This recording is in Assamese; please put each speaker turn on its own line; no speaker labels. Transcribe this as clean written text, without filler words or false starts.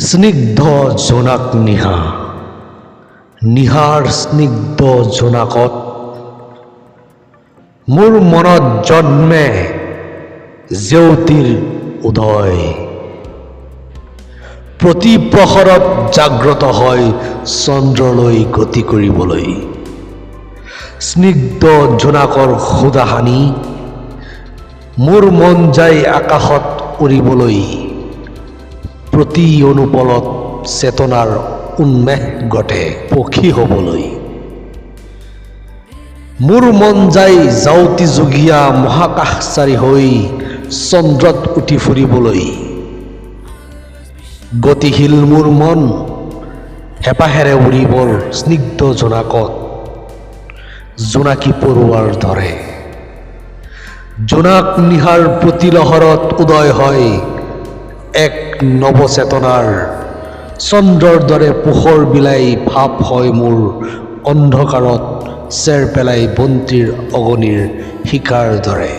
স্নিগ্ধ জোনাক নিশা, নিশাৰ স্নিগ্ধ জোনাকত মোৰ মনত জন্মে জেউতিৰ উদয়। প্ৰতি প্ৰহৰত জাগ্ৰত হয় চন্দ্ৰলৈ গতি কৰিবলৈ। স্নিগ্ধ জোনাকৰ সুধা সানি মোৰ মন যায় আকাশত উৰিবলৈ। প্ৰতি অনুপলত চেতনাৰ উন্মেষ ঘটে পখী হ'বলৈ। মোৰ মন যায় যাউতিযুগীয়া মহাকাশচাৰী হৈ চন্দ্ৰত উঠি ফুৰিবলৈ। গতিশীল মোৰ মন হেঁপাহেৰে উৰিবৰ স্নিগ্ধ জোনাকত জোনাকী পৰুৱাৰ দৰে। জোনাক নিশাৰ প্ৰতি লহৰত উদয় হয় এক নৱচেতনাৰ। চন্দ্ৰৰ দৰে পোহৰ বিলাই ভাৱ হয় মোৰ অন্ধকাৰত চেৰ পেলাই বন্তিৰ অগনিৰ শিখাৰ দৰে।